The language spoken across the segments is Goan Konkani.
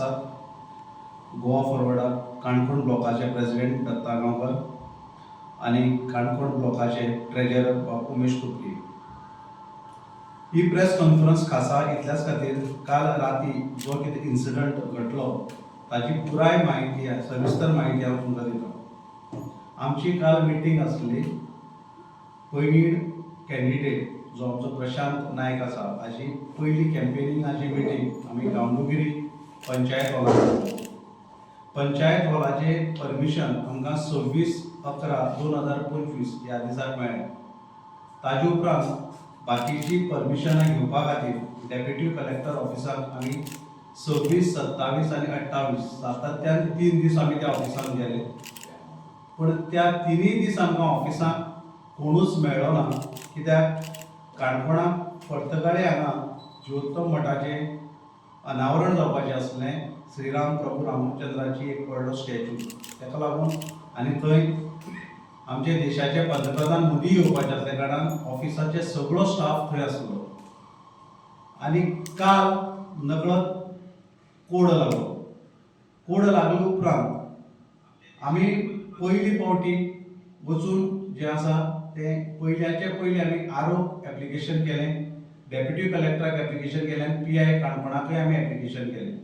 आसात गोवा फॉरवर्डाक काणकोण ब्लॉकाचे प्रेसिडेंट दत्ता गांवकर आनी काणकोण ब्लॉकाचे ट्रेजरर बाब उमेश तुपके. ही प्रेस कॉन्फरन्स खासा इतल्याच खातीर, काल राती जो कितें इन्सिडंट घडलो ताची पुराय म्हायती, सविस्तर म्हायती हांव तुमकां दिता. आमची काल मिटींग आसली. पैंगीण कॅन्डिडेट जो आमचो प्रशांत नायक आसा, हाजी पयली कॅम्पेनिंगाची मिटींग आमी गांवडोंगरी पंचायत हॉलांत दवरली. पंचायत हॉलाचे परमिशन आमकां 26/11/2025 ह्या दिसाक मेळ्ळें. ताजे उपरांत बाकीची परमिशनां घेवपा खातीर डेप्युटी कलेक्टर ऑफिसाक आमी 26, 27 आनी 28, सातत्यान 3 दीस आमी त्या ऑफिसांत गेले. पूण त्या तिनूय दीस आमकां ऑफिसांत कोणूच मेळ्ळो ना, कित्याक काणकोणाक पर्तगाळे हांगा जिवोत्तम मठाचें अनावरण जावपाचें आसलें, श्रीराम प्रभू रामचंद्राची एक व्हडलो स्टॅच्यू. ताका लागून आनी थंय आमचे देशाचे पंतप्रधान मोदी येवपाचे आसल्या कारणान ऑफिसाचे सगळो स्टाफ थंय आसलो. आनी काल नकळत कोड लागलो. कोड लागले उपरांत आमी पयली पावटी वचून जें आसा तें पयल्याचे पयलीं आमी आर ओ एप्लिकेशन केलें, डेप्युटी कलेक्टराक एप्लिकेशन केलें आनी पी I काणकोणाकय आमी एप्लिकेशन केलें.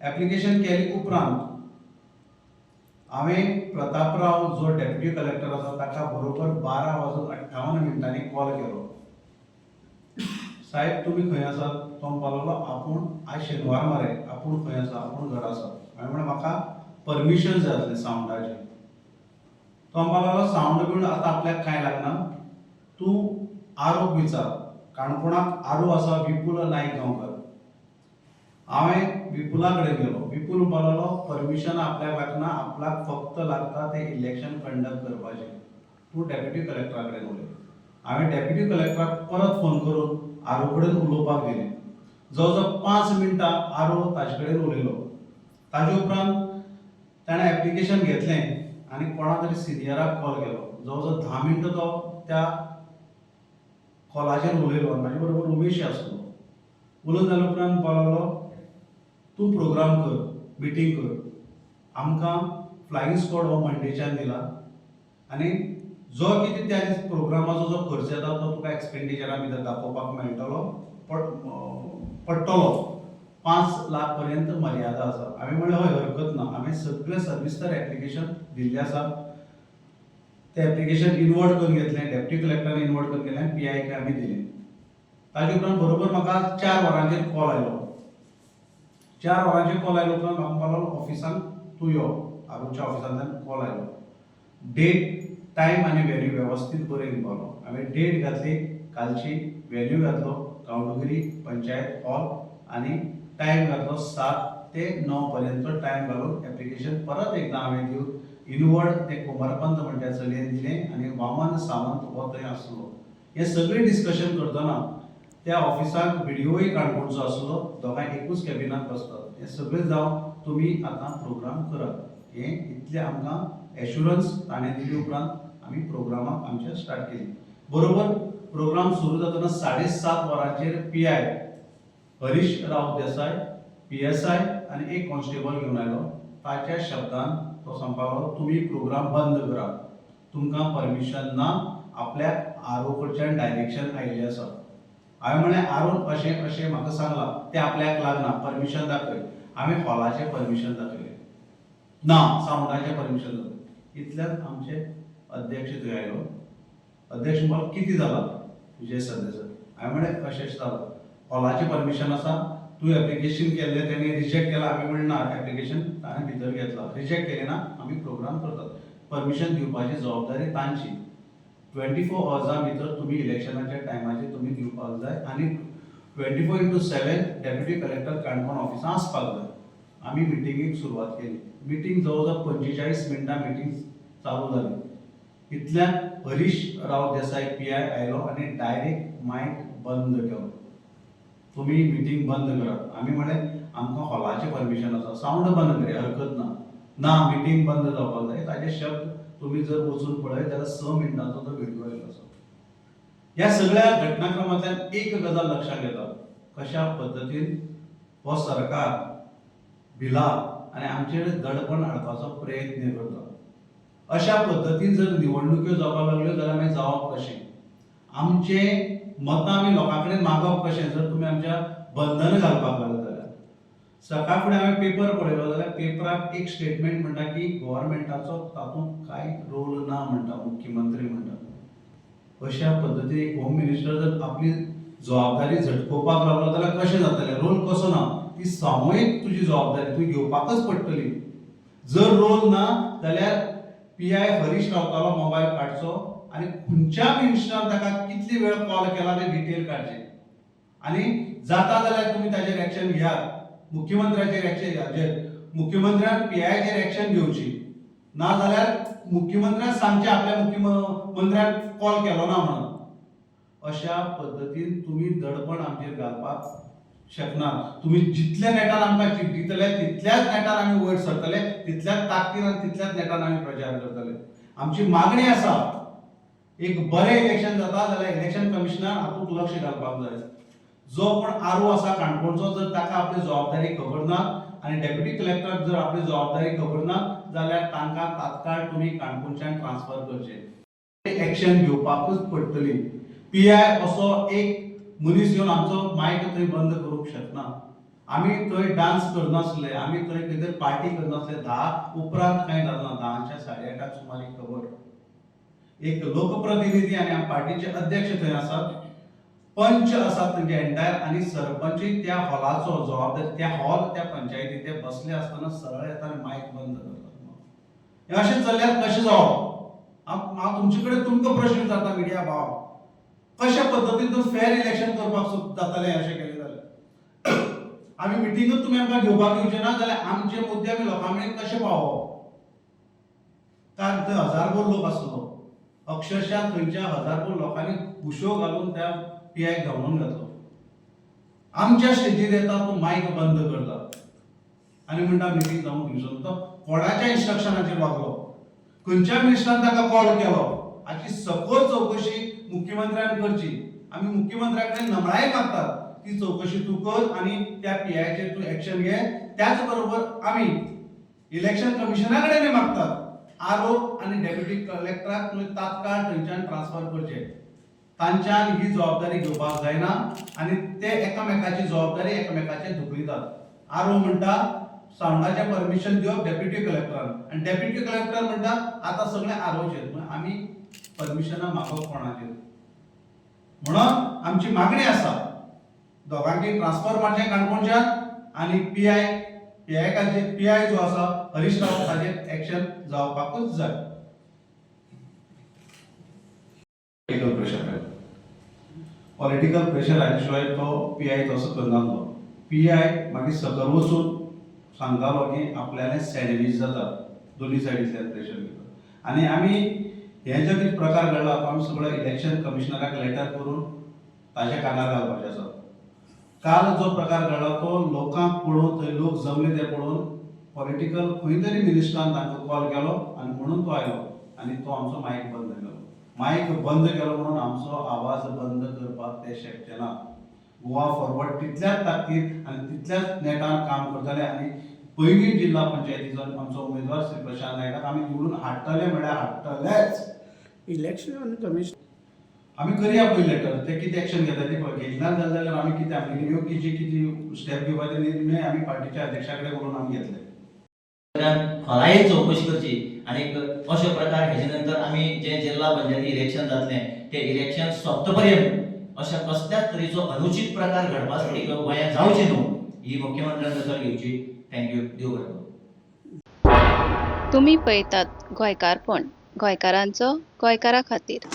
एप्लिकेशन केले उपरांत हांवें प्रतापराव जो डेप्युटी कलेक्टर आसा ताका बरोबर 12 वाजून 58 मिनटांनी कॉल केलो. "साहेब, तुमी खंय आसात?" तो म्हणपाक लागलो, आपूण आयज शेनवार मरे, आपूण खंय आसा, आपूण घरा आसा. हांवें म्हणलें, म्हाका परमिशन जाय आसलें सावंडाचें. तो म्हणपाक लागलो, सावंड बिवंड आतां आपल्याक कांय लागना, तूं आर ओक विचार. काणकोणाक आर ओ आसा विपुल नायक गांवकर. हांवें विपुला कडेन गेलो. विपुल म्हणपाक लागलो, परमिशन आपल्याक लागना, आपल्याक फक्त लागता तें इलेक्शन कंडक्ट करपाचें, तूं डेप्युटी कलेक्टरा कडेन उलय. हांवें डेप्युटी कलेक्टराक परत फोन करून आर ओ कडेन उलोवपाक दिलें. जवळ जवळ 5 मिनटां आर ओ ताजे कडेन उलयलो. ताजे उपरांत ताणें एप्लिकेशन घेतलें आनी कोणा तरी सिनियराक कॉल केलो. जवळ जवळ 10 मिनटां तो त्या कॉलाचेर उलयलो आनी म्हाजे बरोबर उमेश आसलो. उलोवन जाल्या उपरांत म्हणपाक लागलो, तूं प्रोग्राम कर, मिटींग कर, आमकां फ्लायींग स्क्वॉड हो मंडेच्यान दिला आनी जो कितें त्या दीस प्रोग्रामाचो जो खर्च येता तो तुका एक्सपेंडिचरा भितर दाखोवपाक मेळटलो, पडटलो. 5 लाख पर्यंत मर्यादा आसा. हांवें म्हणलें, हय, हरकत ना. हांवें सगळें सविस्तर एप्लिकेशन दिल्लें आसा. तें एप्लिकेशन इनवर्ड करून घेतलें, डेप्युटी कलेक्टरान इनवर्ड करून घेतलें आनी पी I आमी दिलें. ताजे उपरांत बरोबर म्हाका 4 वरांचेर कॉल आयलो. 4 वरांचेर कॉल आयलो उपरांत म्हाका म्हणपाक लागलो, ऑफिसान तूं यो. आर ओच्या ऑफिसांतल्यान कॉल आयलो. डेट, टायम आनी व्हेन्यू वेवस्थीत बरोवन दिवपाक. हांवें डेट घातली कालची, व्हेन्यू घातलो गांवडोंगरी पंचायत हॉल आनी टायम घातलो 7 ते 9 पर्यंत. टायम घालून एप्लिकेशन परत एकदां हांवें दिवन इनवर्ड तें कुमारपंत म्हणटा त्या चलयेन दिलें आनी वामन सावंत हो थंय आसलो. हें सगळें डिस्कशन करतना त्या ऑफिसाक बी डी ओय काणकोणचो आसलो. दोगांय एकूच कॅबिनांत बसतात. हें सगळें जावन तुमी आतां प्रोग्राम करात हें इतलें आमकां एश्युरन्स ताणें दिली. उपरांत आमी प्रोग्रामाक आमच्या स्टार्ट केली. बरोबर प्रोग्राम सुरू जातना 7:30 वरांचेर P I Harish Rao Desai, P S I आनी एक कॉन्स्टेबल घेवन आयलो. ताच्या शब्दान तो सांगपाक लागलो, तुमी प्रोग्राम बंद करात, तुमकां परमिशन ना, आपल्याक आर ओ कडच्यान डायरेक्शन आयिल्लें आसा. हांवें म्हणलें, आर ओन अशें अशें म्हाका सांगलां, तें आपल्याक लागना, परमिशन दाखय. हांवें हॉलाचें परमिशन दाखयलें. ना, सावंडाचें परमिशन दाखय. इतल्यान आमचे अध्यक्ष थंय आयलो. अध्यक्ष म्हणलो, कितें जालां विजय सरदेसाय? हांवें म्हणलें, अशें अशें जालां, हॉलाचें परमिशन आसा, तूं एप्लिकेशन केल्लें तेणी रिजेक्ट केलां. आमी म्हणलें, ना, एप्लिकेशन ताणें भितर घेतलां, रिजेक्ट केलें ना, आमी प्रोग्राम करतात. परमिशन दिवपाची जबाबदारी तांची. 24 अवर्सां भितर तुमी इलेक्शनाच्या टायमाचेर तुमी दिवपाक जाय आनी 24x7 deputy collector Canacona ऑफिसांत आसपाक जाय. आमी मिटिंगेक सुरवात केली. मिटींग जवळ जवळ 45 मिनटां मिटींग चालू जाली. इतल्यान हरीश राव देसाय पी I आयलो आनी डायरेक्ट मायक बंद केलो, तुमी मिटींग बंद करात. आमी म्हणलें, आमकां हॉलाचें परमिशन आसा, सावंड बंद करया, हरकत ना. ना, मिटींग बंद जावपाक जाय. ताजे शब्द तुमी जर वचून पळयत जाल्यार 6 मिनटांचो तो व्हिडिओ आयलो आसा. ह्या सगळ्या घटनाक्रमांतल्यान एक गजाल लक्षात येता, कशा पद्दतीन हो सरकार भिला आनी आमचेर दडपण हाडपाचो प्रयत्न करता. अशा पद्दतीन जर निवडणुक्यो जावपाक लागल्यो जाल्यार मागीर जावप कशें? आमचें मतां आमी लोकां कडेन मागप कशें जर तुमी आमच्या बंधन घालपाक लागले जाल्यार? सकाळ फुडें हांवें पेपर पळयलो जाल्यार पेपराक एक स्टेटमेंट म्हणटा की गव्हर्मेंटाचो तातूंत कांय रोल ना म्हणटा, मुख्यमंत्री म्हणटा. अशा पद्दतीन एक होम मिनिस्टर जर आपली जबाबदारी झटकोवपाक लागलो जाल्यार कशें जातलें? रोल कसो ना? ती सामुहीक तुजी जबाबदारी तुवें घेवपाकच पडटली. जर रोल ना जाल्यार पी I Harish रावतालो मोबायल काडचो आनी खंयच्या मिनिस्टरान ताका कितली वेळ कॉल केला तें डिटेल काडचें आनी जाता जाल्यार तुमी ताजेर एक्शन घेयात. मुख्यमंत्र्याचेर एक्शन, हाजेर मुख्यमंत्र्यान पी आयचेर एक्शन घेवची, ना जाल्यार मुख्यमंत्र्यान सांगचें आपल्या मुख्यमंत्र्यान कॉल केलो ना म्हणून. अशा पद्दतीन तुमी दडपण आमचेर घालपाक शकनात. तुमी जितल्या नेटान आमकां चिड्डितले तितल्याच नेटान आमी वयर सरतले, तितल्याच ताकदीन आनी तितल्याच नेटान आमी प्रचार करतले. आमची मागणी आसा, एक बरें इलेक्शन जाता जाल्यार इलेक्शन कमिशनर हातूंत लक्ष घालपाक जाय. जो कोण आरो आसा काणकोणचो, जर ताका आपली जबाबदारी खबर ना आनी डेप्युटी कलेक्टराक जर आपली जबाबदारी खबर ना जाल्यार तांकां तात्काळ तुमी काणकोणच्यान ट्रान्सफर करचें. एक्शन घेवपाकूच पडटली. पी I असो एक मनीस येवन आमचो मायक थंय बंद करूंक शकना. आमी थंय डान्स करनासले, आमी थंय खंय तरी पार्टी करनासले. 10 उपरांत कांय जालें ना, 10च्या 8:30 सुमार एक खबर. एक लोकप्रतिनिधी आनी आम पार्टीचे अध्यक्ष थंय आसात, पंच आसात थंयचे एंटायर आनी सरपंचूय त्या हॉलाचो जबाबदारी, त्या हॉल त्या पंचायती ते बसले आसतना सरळ येता आनी मायक बंद करतात. हें अशें चल्ल्यार कशें जावप? हांव तुमचे कडेन तुमकां प्रश्न विचारता मिडिया भाव, कशा पद्दतीन तूं फेर इलेक्शन करपाक जातलें अशें केलें जाल्यार? आमी मिटिंगूच तुमी आमकां घेवपाक दिवचे ना जाल्यार आमचे मुद्दे आमी लोकां मेरेन कशे पावोवप? कारण थंय हजारभर लोक आसलो. अक्षरशः थंयच्या हजारभर लोकांनी उशो घालून त्या पी आयक धांवडून घातलो. आमच्या स्टेजीर येता तो मायक बंद करता आनी म्हणटा मिटींग जावंक दिवचो ना. तो कोणाच्या इन्स्ट्रक्शनाचेर वागलो, खंयच्या मिनिस्टरान ताका कॉल केलो, हाची सखोल चवकशी मुख्यमंत्र्यान करची. आमी मुख्यमंत्र्या कडेन नमळाय मागतात, ती चवकशी तूं कर आनी त्या पी आयचेर तूं एक्शन घे. त्याच बरोबर आमी इलेक्शन कमिशना कडेन मागतात, आरो आनी डेप्युटी कलेक्टराक तुवें तात्काळ थंयच्यान ट्रान्सफर करचे. तांच्यान ही जबाबदारी घेवपाक जायना आनी ते एकामेकाची जबाबदारी एकामेकाचेर धुकलितात. आरो म्हणटा सावंडाचें परमिशन दिवप डेप्युटी कलेक्टरान आनी डेप्युटी कलेक्टर म्हणटा आतां सगळें आरोचेर. म्हणून आमी परमिशनां मागप कोणाचेर? म्हणून आमची मागणी आसा, दोगांकय ट्रान्सफर मारचें काणकोणच्यान आनी पी I P आयकाचेर, पी I जो आसा हरीश राव ताचेर एक्शन जावपाकूच जाय. पॉलिटिकल प्रेशर आयलो, पॉलिटिकल प्रेशर आयल्या शिवाय तो पी I तसो करनासलो. पी I मागीर सकयल वचून सांगतालो की आपल्याले सँडवीच जाता, दोनूय सायडींतल्यान प्रेशर घेता. आनी आमी हे जे कितें प्रकार घडला तो आमी सगळो इलेक्शन कमिशनराक लेटर करून ताच्या कानार घालपाचें आसा. काल जो प्रकार घडला तो लोकांक पळोवन, थंय लोक जमले ते पळोवन पॉलिटिकल खंय तरी मिनिस्टरान तांकां कॉल केलो आनी म्हणून तो आयलो आनी तो आमचो मायक बंद केलो. मायक बंद केलो म्हणून आमचो आवाज बंद करपाक ते शकचे ना. गोवा फॉरवर्ड तितल्याच ताकदीन आनी तितल्याच नेटान काम करतले आनी पैंगीण जिल्हा पंचायतीचो आमचो उमेदवार श्री प्रशांत नायकाक आमी निवडून हाडटले म्हळ्यार हाडटलेच. इलेक्शन कमिशन आमी करया पयलीं लेटर, ते कितें एक्शन घेता ते पळय. घेतना जालें जाल्यार आमी कितें आमगेली योग्य जी कितें स्टेप घेवपाचे निर्णय आमी पार्टीच्या अध्यक्षा कडेन उलोवन आमी घेतले. खोलायेन चवकशी करची आनी अशे प्रकार हेजे नंतर आमी जे जिल्हा पंचायती इलेक्शन जातलें ते इलेक्शन सोंपता पर्यंत अशा कसल्याच तरेचो अनुचित प्रकार घडपा साठी गोंयांत जावचे न्हू ही मुख्यमंत्र्यान दखल घेवची. Thank you. देव बरें करूं. तुमी पळयतात गोंयकारपण, गोंयकारांचो गोंयकारा खातीर.